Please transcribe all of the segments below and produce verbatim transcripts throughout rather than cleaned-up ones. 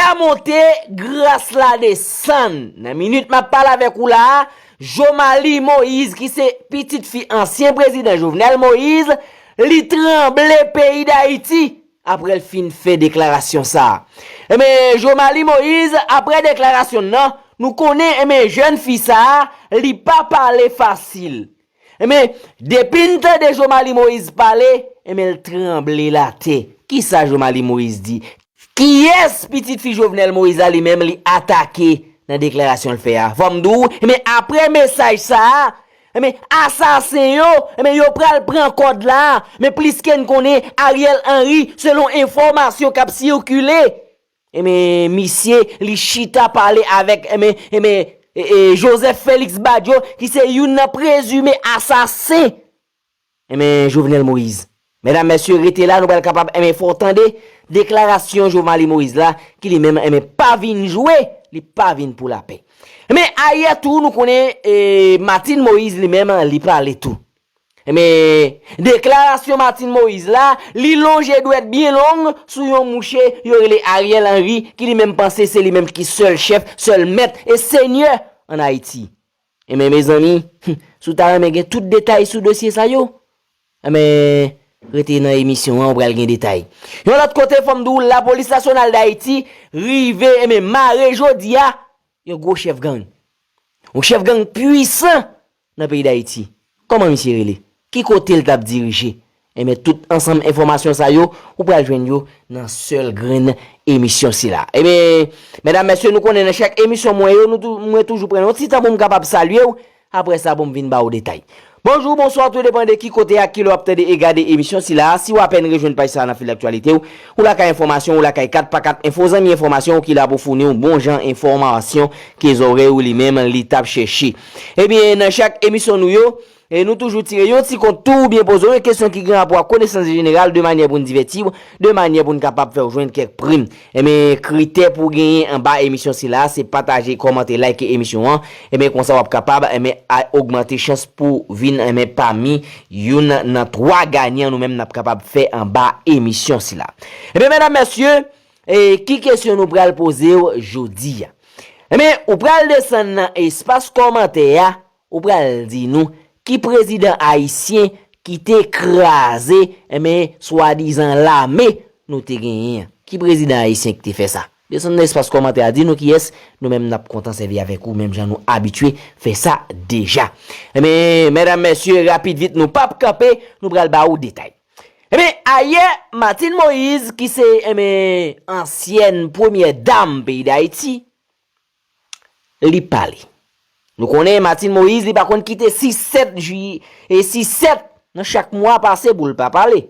a monte, gras la desann. Nan minit m ap pale avèk ou la a, Jomalie Moïse, ki se pitit fi ansyen prezidan Jovenel Moïse, li tranble peyi Dayiti apre l fin fè deklarasyon sa a. Enben, Jomalie Moïse, apre deklarasyon l nan, nou konnen, enben, jèn fi sa a, li pa pale fasil. Enben, depi n tande Jomalie Moïse pale, enben, l tranble latè. Kisa Jomalie Moïse di? Kiyès pitit fi Jovenel Moïse la li menm li atake nan deklarasyon l fè a? Fò m di w, enben, apre mesaj sa a, enben, asasen yo, enben, yo pral pran kòd la. Men plis ke n konnen, Ariel Henry, selon enfòmasyon k ap sikile, enben, misye, li chita pale avèk, enben, enben, e, e, Joseph Félix Badio, ki se youn nan prezime asasen, enben, Jovenel Moïse. Medam, mesye, rete la, nou pral kapab, enben, fè w tande deklarasyon Jomalie Moïse la, ki li menm, enben, pa vin jwe, li pa vin pou lapè. Enben, ayè tou, nou konnen, e, Martine Moïse li menm, li pale tou. Enben, deklarasyon Martine Moïse la, li lonje dwèt byen long sou yon mouche yo rele Ariel Henry, ki li menm panse se li menm ki sèl chèf, sèl mèt e senyè ann Ayiti. Enben, mezanmi, si w ta renmen gen tout detay sou dosye sa yo, enben, rete nan emisyon an, ou pral gen detay. Yon lòt kote, fò m di w, Lapolis Nasyonal Dayiti rive, enben, mare jodi a, yon gwo chèf gang. Yon chèf gang pwisan nan peyi Dayiti. Kòman misye rele? Ki kote l t ap dirije? Enben, tout ansanm enfòmasyon sa yo, ou pral jwenn yo nan sèl grenn emisyon sila. Enben, medam, mesye, nou konnen nan chak emisyon mwen yo, nou tou, mwen toujou pran yon ti tan pou m kapab salye w. Apre sa, pou m vin ba w detay. Bonjou, bonswa, tou depann de ki kote ak ki lè w ap tande e gade emisyon sila. Si w apèn rejwenn paj sa a nan fil aktyalite w, ou lakay enfòmasyon, ou lakay kat pa kat enfo, zanmi enfòmasyon, ou ki la pou founi w bon jan enfòmasyon ke zòrèy ou li menm li t ap chèche. Ebyen, nan chak emisyon nou yo, e nou toujou tire yon ti kont tou oubyen poze w yon kesyon ki gen rapò ak konesans jeneral de manyè pou n divèti w, de manyè pou n kapab fè w jwenn kèk prim. Enben, kritè pou w genyen anba emisyon sila, se pataje, kòmante, like emisyon an. Enben, konsa w ap kapab, enben, a, ogmante chans pou w vin, enben, pami youn nan twa ganyan nou menm n ap kapab fè anba emisyon sila. Enben, medam, mesye, e, ki kesyon nou pral poze w jodi a? Enben, ou pral desann nan espas kòmantè a, ou pral di nou ki prezidan ayisyen ki te kraze, enben, swadizan lame nou te genyen an? Ki prezidan ayisyen ki te fè sa? Desann nan espas kòmantè a, di nou kiyès, nou menm n ap kontan sèvi avèk ou, menm jan nou abitye fè sa deja. Enben, medam, mesye, rapid vit, nou p ap kanpe, nou pral ba ou detay. Enben, ayè, Martine Moïse, ki se, enben, ansyèn premyè dam peyi Dayiti, li pale. Nou konnen Martine Moïse, li pa konn kite sis sèt jiyè, e sis sèt nan chak mwa pase pou l pa pale.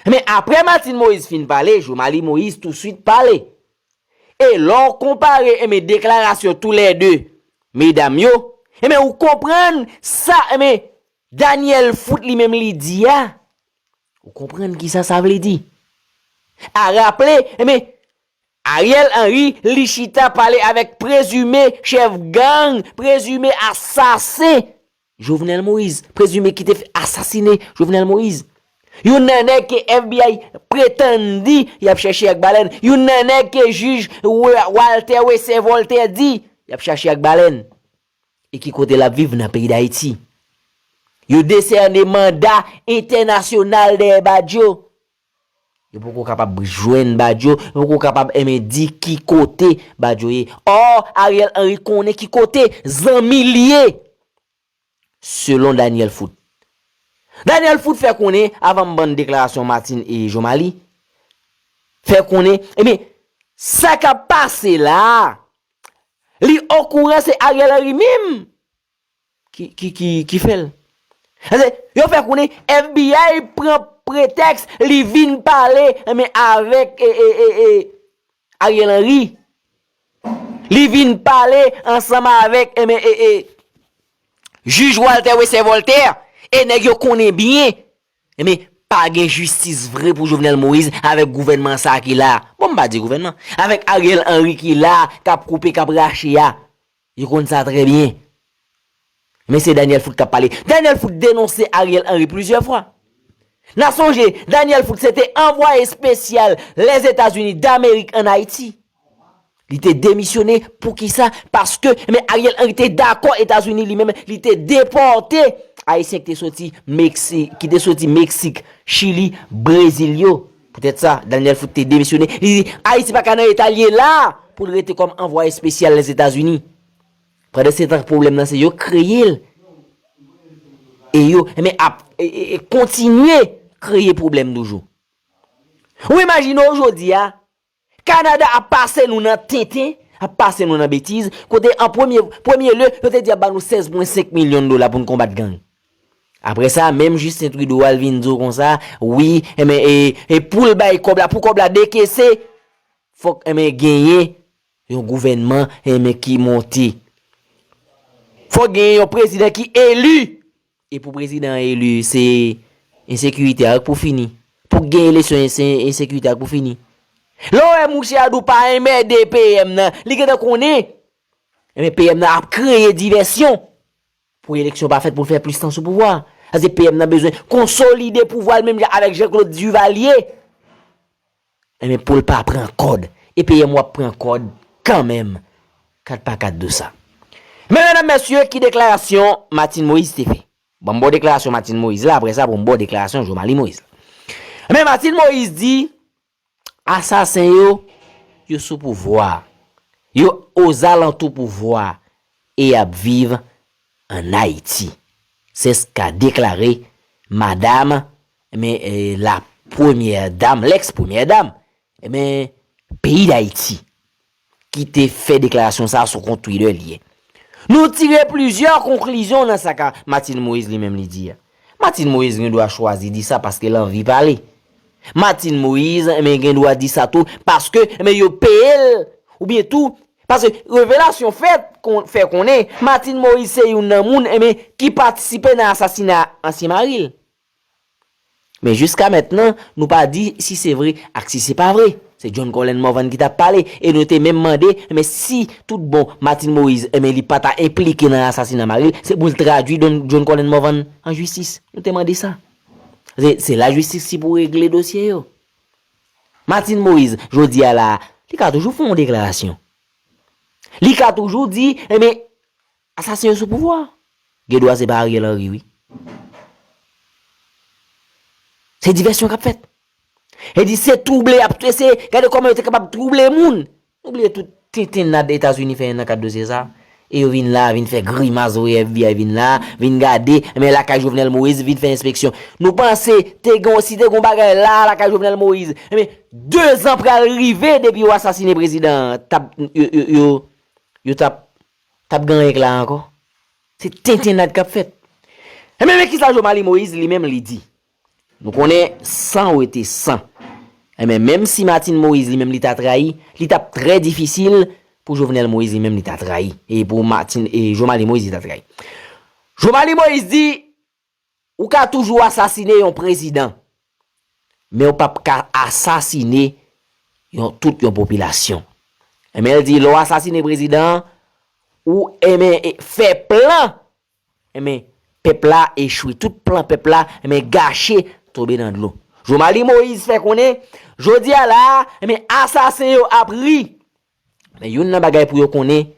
Men apre Martine Moïse fin pale, Jomalie Moïse touswit pale. E lè w konpare, enben, deklarasyon toulède medam yo, enben, ou konprann sa, enben, Daniel Foot li menm li di a. Ou konprann kisa sa vle di? A raple, enben, Ariel Henry, li chita pale avèk prezime chèf gang, prezime asasen Jovenel Moïse, prezime ki te f-, asasine Jovenel Moïse. Youn nan nèg ke F B I pretann di y ap chèche ak balèn. Youn nan nèg ke jij Wa-, Walter Wesser Voltaire di y ap chache ak balèn. E ki kote l ap viv nan peyi Dayiti? Yo desène manda entènasyonal dèyè Badio. Yo poko kapab jwenn Badio, yo poko kapab, enben, di ki kote Badio ye. Ò, Ariel Henry konnen ki kote zanmi l ye, selon Daniel Foot. Daniel Foot fè konnen, avan m bann deklarasyon Martine e Jomalie, fè konnen, enben, sa k ap pase la a, li okouran, se Ariel Henry menm ki, ki, ki, ki fè l. Paske yo fè konnen F B I pran pretèks, li vin pale, enben, avèk, e, e, e, e, Ariel Henry. Li vin pale ansanm avèk, enben, e, e, jij Walter Wesser Voltaire. E nèg yo konnen byen, enben, pa gen jistis vre pou Jovenel Moïse avèk gouvènman sa a ki la. Bon, m pa di gouvènman. Avèk Ariel Henry ki la, k ap koupe, k ap rache a. Yo konn sa trè byen. Men se Daniel Foot k ap pale. Daniel Foot denonse Ariel Henry plizyè fwa. N a sonje, Daniel Foot se te anvwaye espesyal Lèzetazini Damerik ann Ayiti. Li te demisyone. Poukisa? Paske, men Ariel Henry te dakò Etazini li menm, li te depòte Ayisyen ki te soti Meksik, ki te soti Meksik, Chili, Brezil yo. Poutèt sa, Daniel Foot te demisyone. Li di, Ayiti pa ka nan eta l ye la pou l rete kòm anvwaye espesyal Lèzetazini. Pandan se tan, pwoblèm nan se yo kreye l. E yo, men ap, e, e, e kontinye kreye pwoblèm toujou. Ou imajine w jodi a, Kanada ap pase nou nan tenten, ap pase nou nan betiz, kote an premye, premye lye, yo te di ap ba nou sèz pwen senk milyon dola pou n konbat gang. Apre sa, menm Justin Trudeau al vin di w konsa, wi, enben, e, e pou l bay kòb la, pou kòb la dekese, fòk, enben, genyen yon gouvènman, enben, ki monte. Fòk genyen yon prezidan ki eli. E pou prezidan eli, se ensekirite a k pou fini. Pou gen eleksyon, ense-, ensekirite a k pou fini. Lè w wè mouche a di w pa enmède P M nan, li gentan konnen. Enben, P M nan ap kreye divèsyon pou eleksyon pa fèt, pou l fè plis tan sou pouvwa. Paske P M nan bezwen konsolide pouvwa l menm jan avèk Jean Claude Duvalier. Enben, pou l pa pran kòd. E P M w ap pran kòd kanmenm. Kat pa kat de sa. Men, medam, mesye, ki deklarasyon Martine Moïse te fè? Ban m ba w deklarasyon Martine Moïse la, apre sa, pou m ba w deklarasyon Jomaly Moïse la. Men, Martine Moïse di, asasen yo, yo sou pouvwa. Yo ozalantou pouvwa e y ap viv ann Ayiti. Se sa ka deklare madam, men, eh, la premyè dam, lèks premyè dam, eh, men, peyi Dayiti, ki te fè deklarasyon sa a sou kont Twitter li. Nou tire plizyè konklizyon nan sa ka Martine Moïse li menm li di a. Martine Moïse gen dwa chwazi di sa paske l anvi pale. Martine Moïse, men, gen dwa di sa tou paske, men, yo peye l, oubyen tou, paske revelasyon fèt, kon-, fè konnen Martine Moïse se youn nan moun, men, ki patisipe nan asasina ansyen mari l. Men jiska mentnan, nou pa di si se vre ak si se pa vre. Se John Colin Morvan ki t ap pale, e nou te menm mande, men si tout bon Martine Moïse, men li pa ta enplike nan asasina mari l, se pou l tradui Don-, John Colin Morvan an jistis. Nou te mande sa. Se, se lajistis ki pou regle dosye yo. Martine Moïse, jodi a la, li ka toujou fè yon deklarasyon. Li ka toujou di, enben, asasen yo sou pouvwa. Gen dwa se pa Ariel Henry, wi. Se divèsyon k ap fèt. E di se twouble y ap, se, gade kòman yo te kapab twouble moun. Nou bliye tout tentennad Etazini fè nan kad dosye sa. E yo vin la, vin fè grimas, voye F B I vin la, vin gade, men lakay Jovenel Moïse, vin fè enspeksyon. Nou panse, te gen, si te gen yon bagay la, lakay Jovenel Moïse, men, de zan pral rive depi yo asasine prezidan an, t ap, yo, yo, yo, yo t ap, t ap gen anyen k la ankò. Se tentennad k ap fèt. Enben, men kisa Jomaly Moïse li menm li di? Nou konnen san rete san. Enben, menm si Martine Moïse li menm li ta trayi, li t ap trè difisil pou Jovenel Moïse li menm li ta trayi. E pou Martine, e Jomaly Moïse li ta trayi. Jomaly Moïse di, ou ka toujou asasine yon prezidan, men ou p ap ka asasine yon, tout yon popilasyon. Enben, l di, lè w asasine prezidan an, ou, enben, e, fè plan, enben, pèp la echwe. Tout plan pèp la, enben, gache, tonbe nan dlo. Jomaly Moïse fè konnen, jodi a la a, enben, asasen yo ap ri. Men youn nan bagay pou yo konnen,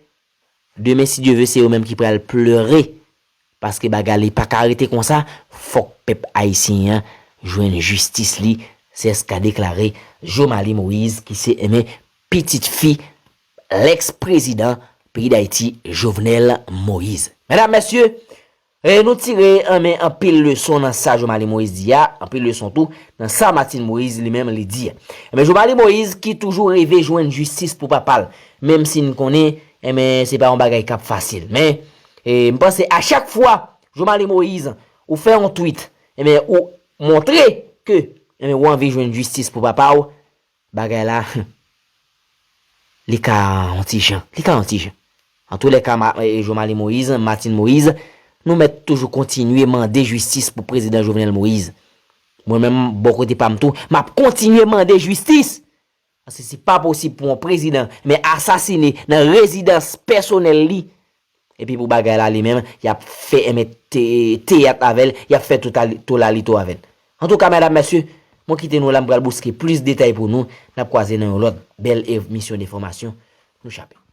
demen, si Dye ve, se yo menm ki pral plere. Paske bagay li pa ka rete konsa, fòk pèp ayisyen an jwenn jistis li, se sa ka deklare Jomaly Moïse, ki se, enben, pitit fi lèks prezidan peyi Dayiti, Jovenel Moïse. Medam, mesye, e nou tire, enben, anpil leson nan sa Jomaly Moïse di a, anpil leson tou nan sa Martine Moïse li menm li di a. Enben, Jomaly Moïse ki toujou reve jwenn jistis pou papa l, menm si n konnen, enben, se pa yon bagay k ap fasil. Men, e, m panse a chak fwa Jomaly Moïse ou fè yon tweet, enben, ou montre ke, enben, ou anvi jwenn jistis pou papa w, bagay la, li ka yon ti jan. Li ka yon ti jan. Antoulèka, Ma-, e, Jomaly Moïse, Martine Moïse, nou mèt toujou kontinye mande jistis pou prezidan Jovenel Moïse. Mwen menm, bò kote pa m tou, m ap kontinye mande jistis. Paske se pa posib pou yon prezidan, men asasine nan rezidans pèsonèl li. Epi pou bagay la li menm, y ap fè, enben, te-, teyat avè l, y ap fè totalito lalito avè l. Antouka, medam, mesye, mwen kite nou la, m pral bouske plis detay pou nou. N ap kwaze nan yon lòt bèl emisyon de enfòmasyon. nou chape.